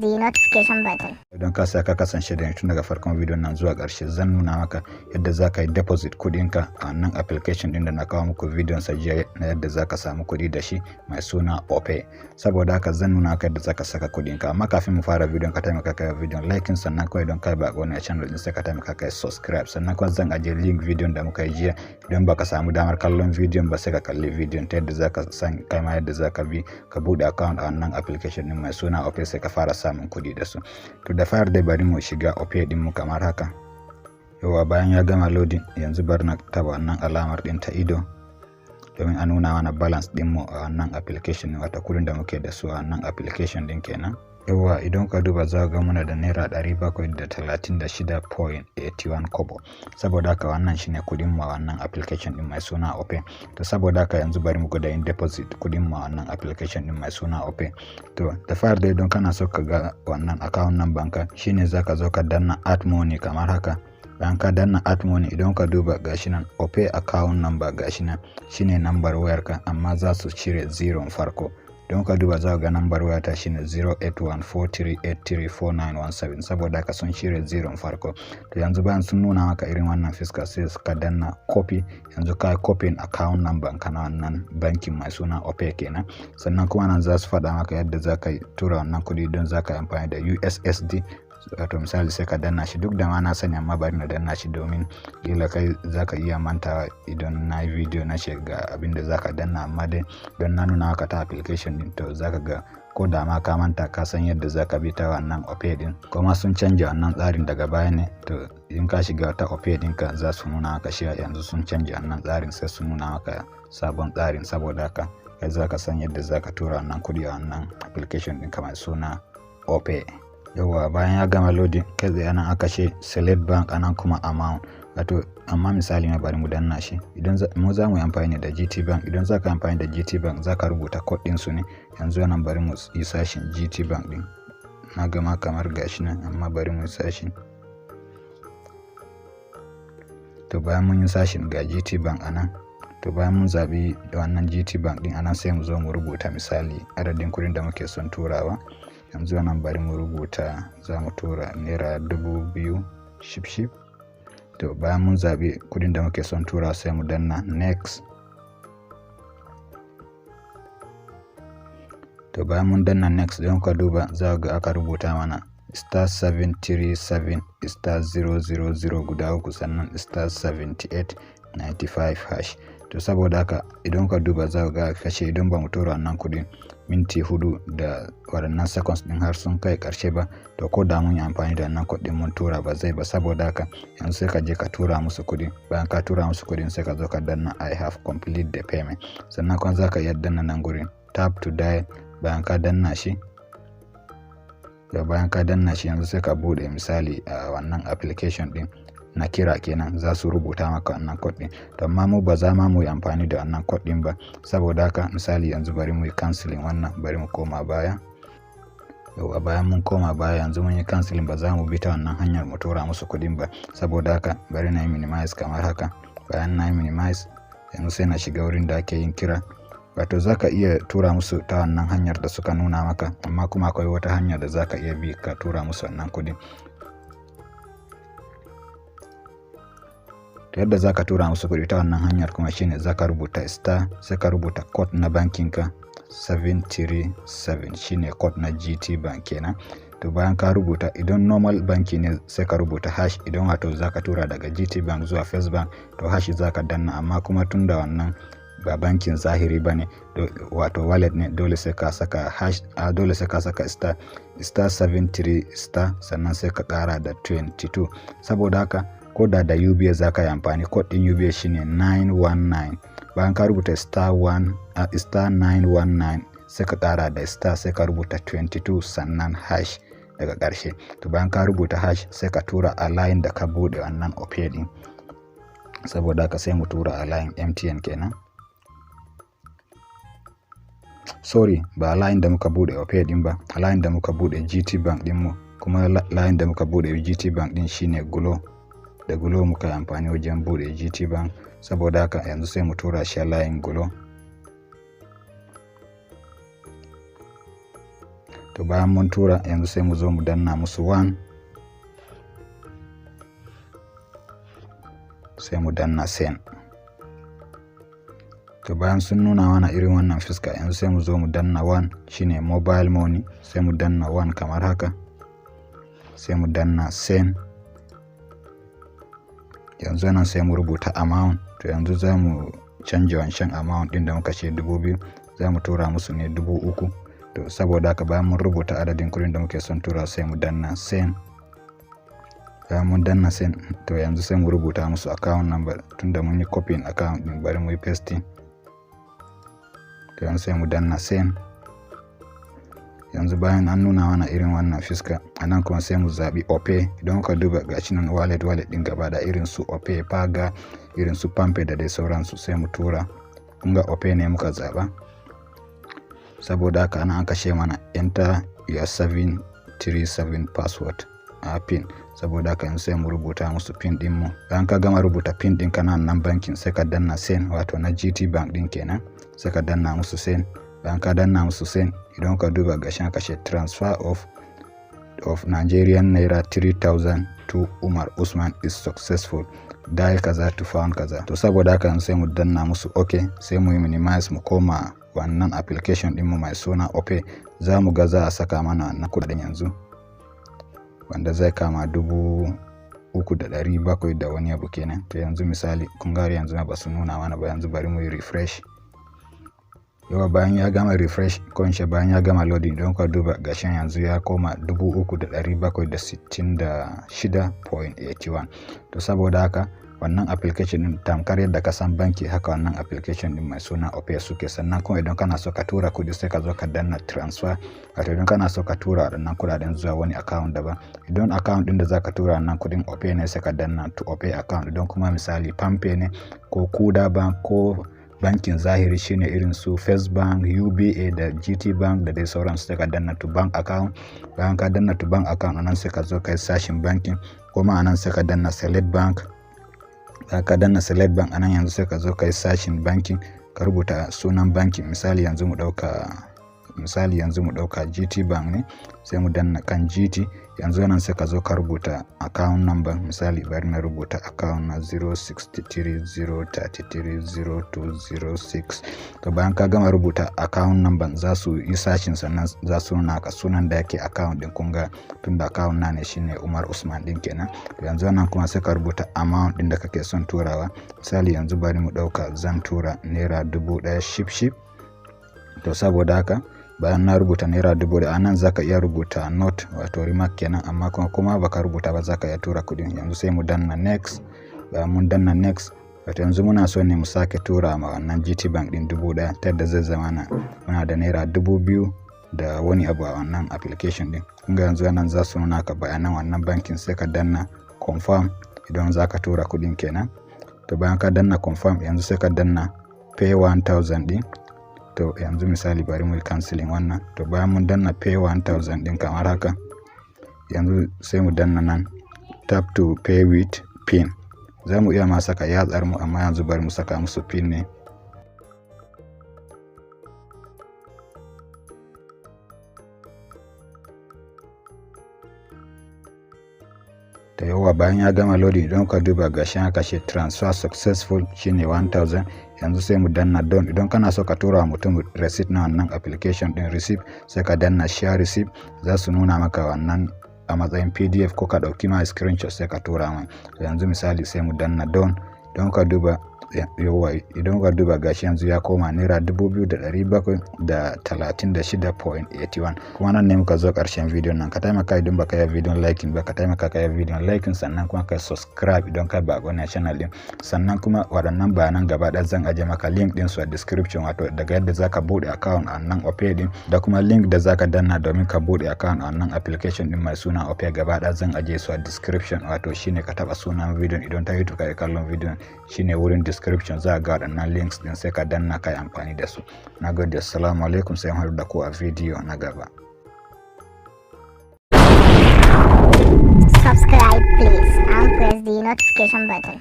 the notification button. Idan ka sa ka kasance da ni tun daga farkon bidiyon nan zuwa ƙarshe, zan nuna maka yadda za ka yi deposit kuɗinka a wannan application ɗin da na kawo muku bidiyon sa jiya na yadda za ka samu kuɗi da shi mai suna Opay. Saboda haka zan nuna maka yadda za ka saka kuɗinka. Amma kafin mu fara bidiyon, ka taimaka ka yi bidiyon liking, sannan kawai don kai baƙo ne a channel ɗin, sai ka taimaka ka yi subscribe. Sannan kuma zan ajiye link bidiyon da muka yi jiya. Idan baka samu damar kallon bidiyon ba, sai ka kalli bidiyon ta yadda za ka san kai ma yadda za ka bi ka buɗe account a wannan application ɗin mai suna Opay, sai ka fara samun kuɗi da su. To, da fara dai bari mu shiga Opay ɗin mu kamar haka. Yauwa, bayan ya gama loading, yanzu bari na taba wannan alamar ɗin ta ido domin a nuna mana balance ɗin mu a wannan application, wato kuɗin da muke da su a wannan application ɗin kenan. Yauwa, idan ka duba za ga muna da ₦736.81 kobo. Saboda haka wannan shine kuɗin mu a wannan application ɗin mai suna Opay. To, saboda haka yanzu bari mu gwada yin deposit kuɗin mu a wannan application ɗin mai suna Opay. To, da fari dai, don kana so ka ga wannan account number ka, shine zaka zo ka danna add money kamar haka. Bayan ka danna add money, idan ka duba gashi nan Opay account number, gashi nan shine number wayarka, amma za su cire zero farko. Don ka duba za ga nambar wayata shine 08143834917. Saboda haka sun cire zero farko. To, yanzu bayan sun nuna maka irin wannan fiska, sai ka danna copy. Yanzu ka copy account number ka na wannan bankin mai suna Opay kenan. Sannan kuma nan za su faɗa maka yadda za ka tura wannan kuɗi don za ka yi amfani da USSD. Wato misali sai ka danna shi. Duk da ma na sani, amma bari na danna shi domin kila kai za ka iya mantawa idan na yi video na ce ga abin da za ka danna. Amma dai don na nuna maka ta application din, to za ka ga ko da ma ka manta, ka san yadda za ka bi ta wannan Opay din. Kuma sun canja wannan tsarin daga baya ne. To, in ka shiga ta Opay ɗinka, za su nuna maka shi. Yanzu sun canja wannan tsarin, sai su nuna maka sabon tsarin. Saboda haka kai za ka san yadda za ka tura wannan kuɗi a wannan application ɗinka mai suna Opay. Yauwa, bayan ya gama loading, kai tsaye anan aka ce select bank, anan kuma amount. Wato amma misali ma bari mu danna shi. Idan mu za mu yi amfani da GT Bank, idan za ka amfani da GT Bank, za ka rubuta code ɗin su ne. Yanzu nan bari mu yi searching GT Bank ɗin. Na gama kamar gashi nan, amma bari mu yi searching. To, bayan mun yi searching, ga GT Bank anan. To, bayan mun zaɓi wannan GT Bank ɗin anan, sai mu zo mu rubuta misali adadin kuɗin da muke son turawa. Yanzu nan bari mu rubuta za mu tura ₦2,000 shif shif. To, bayan mun zaɓi kuɗin da muke son tura, sai mu danna next. To, bayan mun danna next, don ka duba za ga aka rubuta mana *737 *000 guda uku, sannan *7895#. To, saboda haka idan ka duba za ga kashe idan ba mu tura wannan kuɗin minti 4 da waɗannan seconds ɗin har sun kai ƙarshe ba, to ko da mun yi amfani da wannan kuɗin mun tura, ba zai ba. Saboda haka yanzu sai ka je ka tura musu kuɗi. Bayan ka tura musu kuɗin, sai ka zo ka danna "I have complete the payment". Sannan kuma za ka iya danna nan gurin tap to dial. Bayan ka danna shi, da bayan ka danna shi, yanzu sai ka bude misali a wannan application din na kira kenan, za su rubuta maka wannan code din. To, amma mu ba za ma mu yi amfani da wannan code din ba. Saboda haka misali yanzu bari mu yi cancelling wannan, bari mu koma baya. Yauwa, bayan mun koma baya, yanzu mun yi cancelling, ba za mu bi ta wannan hanyar mu tura musu kuɗin ba. Saboda haka bari na yi minimize kamar haka. Bayan na yi minimize, yanzu sai na shiga wurin da ake yin kira. Wato za ka iya tura musu ta wannan hanyar da suka nuna maka, amma kuma akwai wata hanyar da za ka iya bi ka tura musu wannan kuɗin. To, yadda za ka tura musu kuɗi ta wannan hanyar kuma shine za ka rubuta star, sai ka rubuta code na bankin ka 737, shine code na GT Bank kenan. To, bayan ka rubuta, idan normal banki ne, sai ka rubuta hash. Idan wato za ka tura daga GT Bank zuwa First Bank, to hash za ka danna. Amma kuma tunda wannan ba bankin zahiri ba ne, wato wallet ne, dole sai ka saka hash, a dole sai ka saka star *73 star, sannan sai ka kara da 22. Saboda haka ko da da UBA za ka yi amfani, code din UBA shine 919. Bayan ka rubuta star 1 *919, sai ka kara da star, sai ka rubuta 22, sannan hash daga ƙarshe. To, bayan ka rubuta hash, sai ka tura a line da ka bude wannan Opay din. Saboda haka sai mu tura a line MTN kenan. Sorry, ba line da muka bude Opay din ba, a line da muka bude GT Bank din mu. Kuma line da muka bude GT Bank din shine Glo. Da Glo muka yi amfani wajen bude GT Bank. Saboda haka yanzu sai mu tura shi a layin Glo. To bayan mun tura, yanzu sai mu zo mu danna musu 1, sai mu danna send. To bayan sun nuna mana irin wannan fuska, yanzu sai mu zo mu danna 1, shine mobile money. Sai mu danna 1 kamar haka, sai mu danna send. Yanzu nan sai mu rubuta amount. To yanzu za mu canja wancan amount din da muka ce 2000, za mu tura musu ne 3000. To saboda haka, bayan mun rubuta adadin kuɗin da muke son tura, sai mu danna send. Bayan mun danna send, to yanzu sai mu rubuta musu account number. Tunda mun yi copying account din, bari mu yi pasting. To yanzu sai mu danna send. Yanzu bayan an nuna mana irin wannan fiska, a nan kuma sai mu zaɓi Opay. Idan muka duba, gashi nan wallet ɗin gaba da irin su Opay, Paga, irin su Palmpay da dai sauransu, sai mu tura. Kun ga Opay ne muka zaɓa. Saboda haka ana an kashe mana "Enter your 737 password", a pin. Saboda haka yanzu sai mu rubuta musu pin din mu. Bayan ka gama rubuta pin din kana nan bankin, sai ka danna send, wato na GT Bank din kenan. Sai ka danna musu send. Bayan ka danna musu send, idan ka duba, gashin kashe "Transfer of Nigerian naira 3000 to Umar Usman is successful. Dial kaza to found kaza." To saboda haka sai mu danna musu ok, sai mu yi minimize, mu koma wannan application ɗinmu mai suna Opay. Za mu ga za a saka mana wannan kuɗin yanzu, wanda zai kama 3700 da wani abu kenan. To yanzu misali, kun ga yanzu ba su nuna mana ba. Yanzu bari mu yi refresh. Yawa, bayan ya gama refresh, ko in bayan ya gama loading, don ka duba, gashin yanzu ya koma 3766.81. To saboda haka wannan application din tamkar yadda ka san banki, haka wannan application din mai suna Opay suke. Sannan kuma idan kana so ka tura kudi, sai ka zo ka danna transfer, wato idan kana so ka tura waɗannan kuɗaɗen zuwa wani account daban. Idan account din da zaka tura wannan kudin Opay ne, sai ka danna to Opay account. Idan kuma misali Palmpay ne, ko Kuda Bank, ko bankin zahiri, shine irin su First Bank, UBA da GT Bank da dai sauransu, sai ka danna to bank account. Bayan ka danna to bank account, anan sai ka zo kai sashin bankin, kuma anan sai ka danna select bank. Bayan ka danna select bank, anan yanzu sai ka zo kai sashin bankin, ka rubuta sunan bankin. Misali yanzu mu dauka GT Bank ne, sai mu danna kan GT. Yanzu nan sai ka zo ka rubuta account number. Misali bari na rubuta account na 0630330206. To bayan ka gama rubuta account number, za su yi sashin, sannan za su nuna ka sunan da yake account din. Kun ga tunda account na ne, shine Umar Usman din kenan. To yanzu nan kuma sai ka rubuta amount din da kake son turawa. Misali yanzu bari mu dauka zan tura naira 1000 ship ship. To saboda haka bayan na rubuta naira 1000, a nan zaka iya rubuta note, wato remark kenan, amma kuma baka rubuta ba, zaka iya tura kuɗin. Yanzu sai mu danna next. Bayan mun danna next, wato yanzu muna so ne mu sake tura ma wannan GT Bank din 1000, ta yadda zai zama na muna da naira 2000 da wani abu a wannan application din. Kun ga yanzu nan za su nuna ka bayanan wannan bankin, sai ka danna confirm idan za ka tura kuɗin kenan. To bayan ka danna confirm, yanzu sai ka danna pay 1000 din. To yanzu misali bari mu yi cancelling wannan. To bayan mun danna pay 1000 din kamar haka, yanzu sai mu danna nan tap to pay with pin. Za mu iya ma saka yatsar mu, amma yanzu bari mu saka musu pin ne. Da yawa, bayan ya gama loading, idan ka duba, gashi aka ce "Transfer successful", shine 1000. Yanzu sai mu danna done. Idan kana so ka tura wa mutum receipt na wannan application din, receipt, sai ka danna share receipt. Za su nuna maka wannan a matsayin PDF, ko ka dauki ma screenshot sai ka tura mai. Yanzu misali sai mu danna done. Don ka duba, yawa, idan ka duba, gashi yanzu ya koma naira 2736.81. Kuma nan ne muka zo karshen bidiyon nan. Ka taimaka, idan baka yi bidiyon liking ba, ka taimaka ka yi bidiyon liking, sannan kuma ka subscribe idan ka bako ne channel din. Sannan kuma waɗannan bayanan gaba ɗaya zan aje maka link din su a description, wato daga yadda zaka bude account a nan Opay din da kuma link da zaka danna domin ka bude account a nan application din mai suna Opay, gaba ɗaya zan aje su a description, wato shine ka taba sunan bidiyon idan ta YouTube ka yi kallon bidiyon, shine wurin description za ga waɗannan links din, sai ka danna ka yi amfani da su. Na gode, assalamu alaikum, sai mun haɗu da ku a bidiyo na gaba. Subscribe, please, and press the notification button.